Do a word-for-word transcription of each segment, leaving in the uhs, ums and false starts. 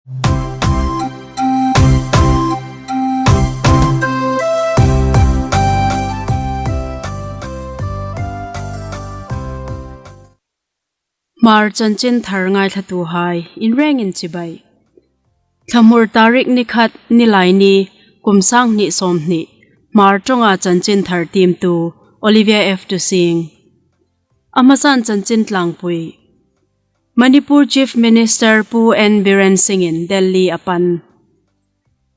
Hmar chanchinthar ngaithlatuhai in rengin chibai. Thlamur tarik ni khat, Nilaini, kum sang hni sawmhni, Hmar ṭawnga chanchinthar tiemtu Olivia F Tusing. A hmasan chanchin tlangpui. Manipur Chief Minister Pu N Biren Singh-in Delhi a pan.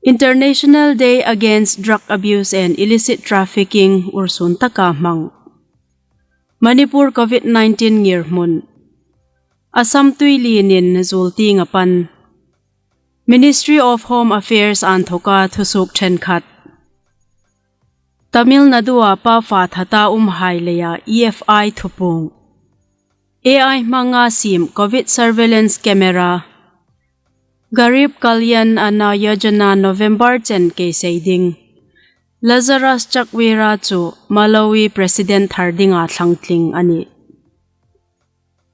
International Day Against Drug Abuse and Illicit Trafficking ursun taka hmang. Manipur COVID nineteen ngirhmun. Assam tuilienin zuol tieng a pan. Ministry of Home Affairs a inthoka thusuok ṭhenkhat. Tamil Nadu-a pa fa thata umhai leia E F I thupuong. A I hmanga siem COVID surveillance camera. Garib Kalyan Anna Yojana November chen keisei ding. Lazarus Chakwera chu Malawi President thar dinga thlangtling a nih.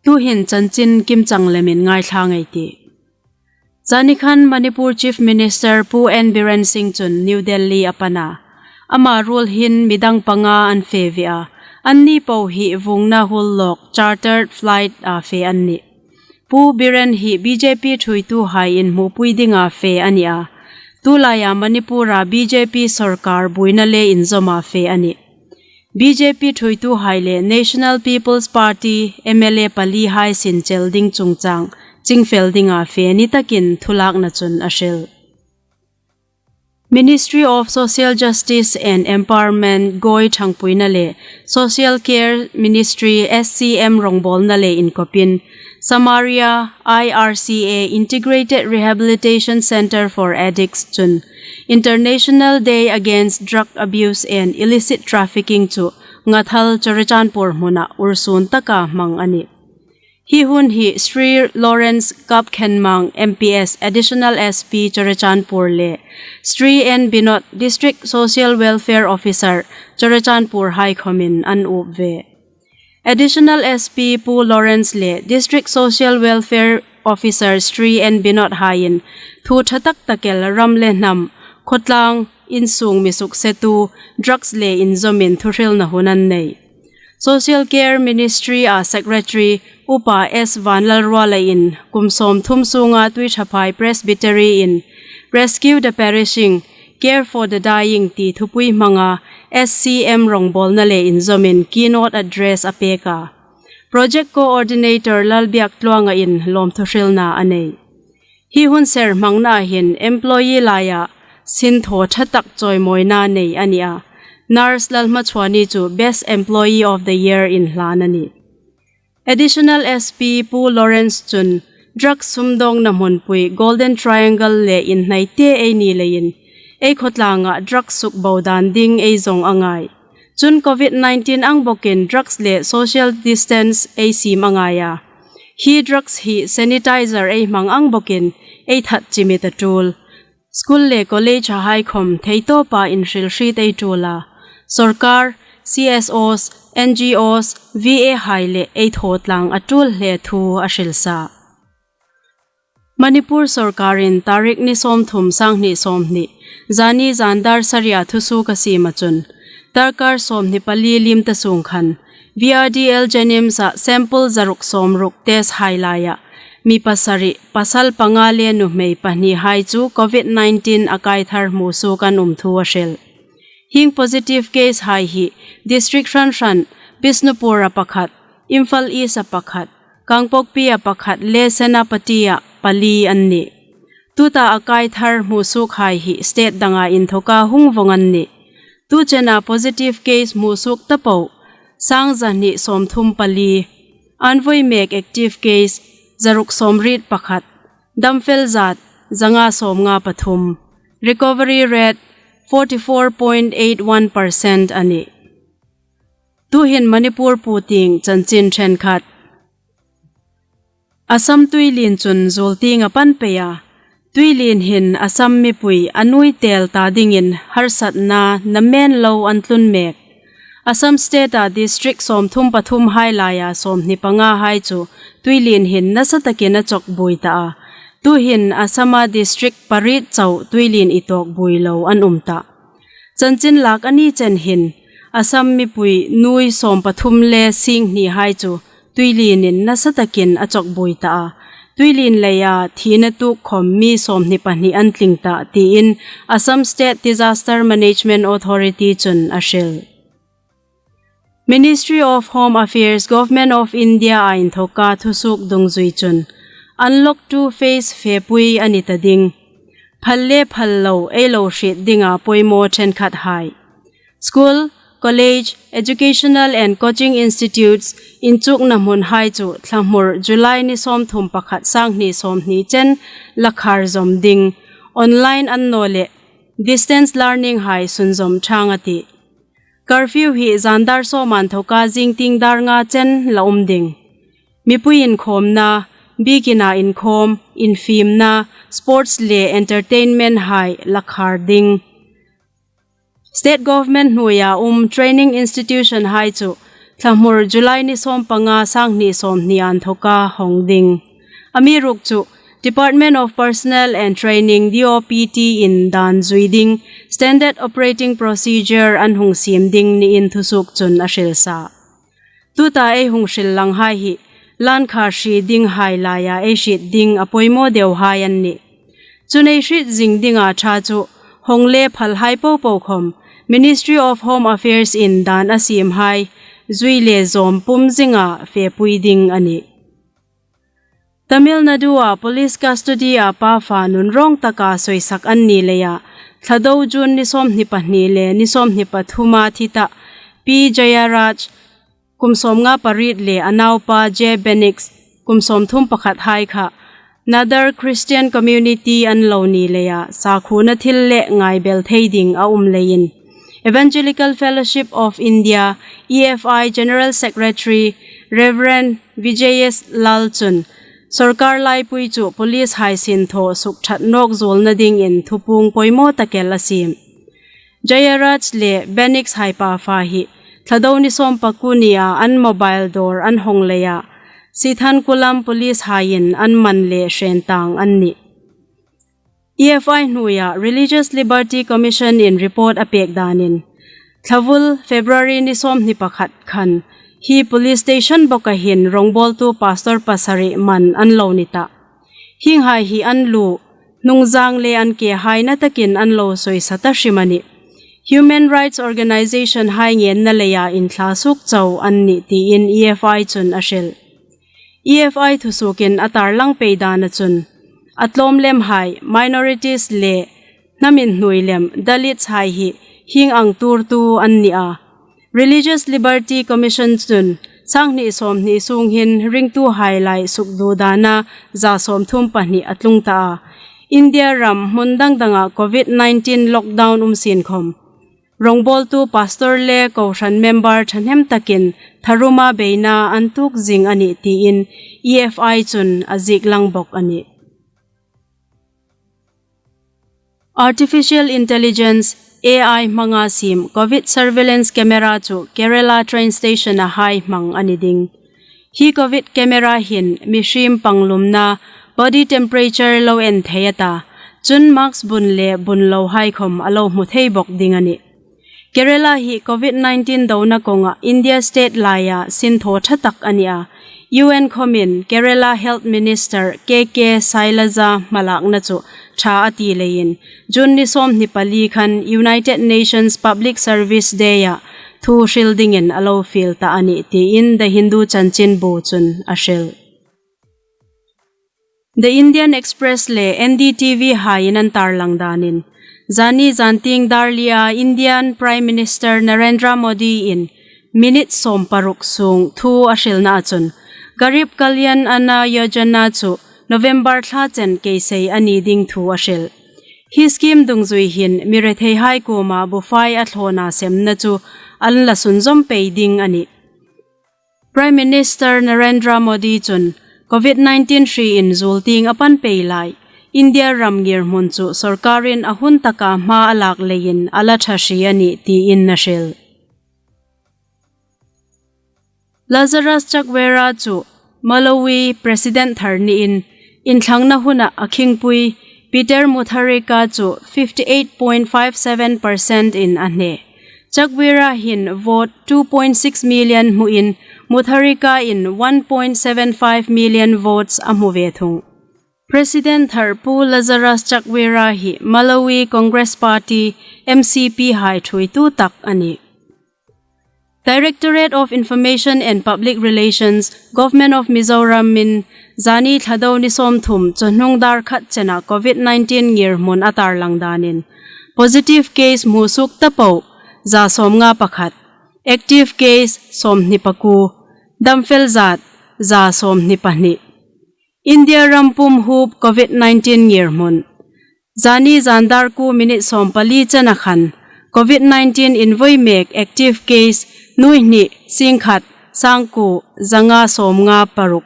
Tuhin chanchin kimchang lemin ngaithla ngei ei tih. Zanikhan Manipur Chief Minister Pu N Biren Singh chun New Delhi a pan a. Ama ruol hin midang panga an fe ve a. Anni po hi vuongna huol lawk chartered flight-a fe an nih. Pu Biren hi B J P thuoituhaiin hmupui dinga fe a nih a. Tulaia Manipur-a B J P sawrkar buoina le inzawma fe a nih. B J P thuoituhai le National People's Party M L A palihai sinchel ding chungchang chingfel dinga fe ni takin thulakna chun a hril. Ministry of Social Justice and Empowerment goi thangpuina le Social Care Ministry S C M rongbawlna le inkopin Samaria I R C A Integrated Rehabilitation Centre for Addicts chun International Day Against Drug Abuse and Illicit Trafficking chu Ngathal Churachandpur hmuna ursun taka hmang a nih. Hi hun hi Shri Lawrence Kapkhenmang M P S Additional S P Churachandpur le Shri N Binod District Social Welfare Officer Churachandpur hai khomin an up ve. Additional S P Pu Lawrence le District Social Welfare Officer Shri N Binod haiin thu ṭha tak tak el ram le hnam, khawtlang, insung mi suksetu, drugs le inzawmin thuhrilna hun an nei. Social Care Ministry-a Secretary Upa S Vanlalrualain kum sawmthum sunga Tuiṭhaphai Presbytery-in Rescue the Perishing, Care for the Dying ti thupui hmanga S C M rongbawlna le inzawmin keynote address a pek a. Project Coordinator Lalbiaktluangain lawmthu hrilna a nei. Hi hun ser hmangna hin employee laia sinthaw ṭha tak chawimawina nei a nih a. Nurse Lalhmachhuani chu Best Employee of the Year inhlan a nih. Additional S P Pu Lawrence chun drug sumdawngna hmunpui Golden Triangle le inhnaite ei ni leiin ei khawtlanga drug sukbo dan ding ei zawng a ngai. Chun COVID nineteen ang bawkin drugs le social distance ei siem a ngai a. Hi drugs hi sanitizer ei hmang ang bawkin ei that chimit a ṭul. School le college-a hai khom theitawpa inhrilhriet ei ṭul a. Sawrkar, C S Os, N G Os, V A hai le ei thaw tlang a ṭul hle thu a hril sa. Manipur sawrkarin tarik ni sawmthum, sanghni sawmhni, zani zan dar saria thusuok a siema chun, darkar sawmhni pali liem ta sung khan, V R D L JNIMS-a sample zaruk sawmruk test hai laia mi pasari, pasal panga le nuhmei pahni hai chu COVID nineteen a kai thar hmusuok an um thu a hril. Hieng positive case hai hi district hran hran, Bishnupur-a pakhat, Imphal East-a pakhat, Kangpokpi-a pakhat le Senapati-a pali an nih. Tuta a kai thar hmusuok hai hi state danga inthoka hung vawng an nih. Tu chena positive case hmusuok ta po, sang zahni sawmthum pali, an voi mek active case zaruk sawmriet pakhat, damfel zat zanga sawmnga pathum, recovery rate forty four point eight one percent a nih. Tuhin Manipur puotieng chanchin ṭhenkhat. Assam tuilien chun zuol tieng a pan pei a. Tuilien hin Assam mipui a nuoi tel ta dingin harsatna namen lo an tlun mek. Assam state-a district sawmthum pathum hai laia sawmhni panga hai chu tuilien hin nasa takin a chawk buoi ta a. Tuhin Assam-a district pariet chau tuilien intawk buoi lo an um ta. Chanchin lak a ni chen hin, Assam mipui nuoi sawm pathum le sing hni hai chu tuilienin nasa takin a chawk buoi ta a. Tuilien leia thina tuok khawm mi sawmhni pahni an tling ta, tiin Assam State Disaster Management Authority chun a hril. Ministry of Home Affairs, Government of India-a inthawka thusuok dungzui chun, Unlock two phase fepui a ni ta ding. Phal le phal lo ei lo hriet dinga poimaw ṭhenkhat hai. School, college, educational and coaching institutes inchukna hmun hai chu thlamur July ni sawmthum pakhat, sanghni sawmhni chen la khar zawm ding. Online an naw leh distance learning hai sunzawm ṭhang a tih. Curfew hi zan dar sawm inthawka zingtieng dar nga chen la um ding. Mipui inkhawmna, bikina inkhawm, infiemna, sports le entertainment hai la khar ding. State government hnuoia um training institution hai chu thlamur July ni sawmpanga, sanghni sawmhni inthawka hawng ding. Amiruokchu Department of Personnel and Training, D O P T in dan zui ding Standard Operating Procedure an hung siem ding niin thusuok chun a hril sa. Tuta ei hung hril lang hai hi, lan kha hri ding hai laia ei hriet ding a poimaw deu hai an nih. Chun ei hriet zing dinga ṭha chu, hawng le phal hai popo khawm, Ministry of Home Affairs in dan a siem hai, zui le zawm pum zinga fepui ding a nih. Tamil Nadu-a police custody-a pa fa nunrawng taka soisak an ni leia, Thlado June ni sawmhni pahni le ni sawmhni pathuma thi ta P Jayaraj, kum sawmnga pariet le a naupa J Benix, kum sawmthum pakhat hai kha, Nader Christian Community an lo ni leia, sakhuona thil le ngaibel thei ding a um leiin, Evangelical Fellowship of India, E F I General Secretary Reverend Vijay S Lal chun, sorkar laipui chu police hai sinthaw sukthat nawk zuolna dingin thupuong poimaw tak el a siem. Jayaraj le Benix hai pa fa hi, Thlado ni sawmpakuo nia an mobile dawr an hawng leia, Sithankulam police haiin an man le hre tang an nih. E F I hnuoia Religious Liberty Commission in report a pek danin, thlavul February ni sawmhni pakhat khan hi police station boka hin rongbawltu pastor pasari man an lo ni ta. Hienghai hi an lu, hnungzang le an ke hai na takin an lo soisa ta hrim a nih. Human rights organization hai ngenna leia inthla suok chau an nih tiin E F I chun a hril. E F I thusuokin a tarlang pei dana chun, a tlawm lem hai, minorities le hnam inhnuoi lem, Dalits hai hi hieng ang tuortu an ni a. Religious Liberty Commission chun sanghni sawmhni sung hin ringtu hai lai sukdu dana za sawmthum pahni a tlung ta a. India ram hmun dang danga Covid nineteen lockdown um sien khawm, rongbawltu pastor le kohran member thahnem takin tharuma beina an tuok zing a nih tiin E F I chun a ziek lang bok a nih. Artificial Intelligence, A I hmanga siem Covid surveillance camera chu Kerala train station-a hai hmang a ni ding. Hi Covid camera hin mihriem panglumna, body temperature lo en thei a ta, chun mask bun le bun lo hai khawm a lo hmu thei bok ding a nih. Kerala hi Covid nineteen dona kawnga India state laia sinthaw ṭha tak a ni a. U N khawmin Kerala Health Minister K K Shailaja hmalakna chu ṭha a ti leiin, June ni sawmhni pali khan United Nations Public Service Day-a thu hril dingin a lo fiel ta a nih tiin The Hindu chanchinbu chun a hril. The Indian Express le N D T V haiin an tarlang danin, zani zantieng dar lia Indian Prime Minister Narendra Modi-in minute sawm paruk sung thu a hrilnaa chun, Garib Kalyan Anna Yojana chu November thla chen keisei a ni ding thu a hril. Hi scheme dungzui hin mi rethei hai kuoma bufai a thlawna semna chu an la sunzawm pei ding a nih. Prime Minister Narendra Modi chun Covid nineteen hriin zuol tieng a pan pei lai, India ram ngirhmun chu sorkarin a hun taka hma a lak leiin a la ṭha hri a nih tiin a hril. Lazarus Chakwera chu Malawi President thar niin Inthlangna huna a khingpui Peter Mutharika chu fifty eight point five seven percent in a hne. Chakwera hin vote two point six million hmuin Mutharika in one point seven five million votes a hmu ve thung. President thar Pu Lazarus Chakwera hi Malawi Congress Party, M C P hai thuoitu tak a nih. Directorate of Information and Public Relations, Government of Mizoram in zani Thlado ni sawmthum chawhnung dar khat chena COVID nineteen ngirhmun a tarlang danin positive case hmusuok taphawt za sawmnga pakhat, active case sawmhni pakuo, damfel zat za sawmhni pahni. India ram pum huop COVID nineteen ngirhmun. Zani zan dar kuo minute sawmpali chena khan COVID nineteen invoi mek active case nuoi hni sing khat sang kuo zanga sawmnga paruk.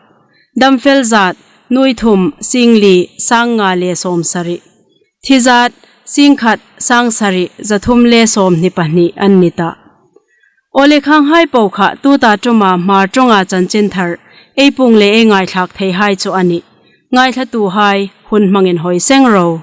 Damfel zat nuoi thum sing li sang nga le sawmsari. Thi zat sing khat sang sari za thum le sawmhni pahni an ni ta. Aw le, khanghai po kha tuta ṭuma Hmar ṭawnga chanchinthar ei puong le ei ngaithlak theihai chu a nih. Ngaithlatuhai hun hmangin hoi seng ro.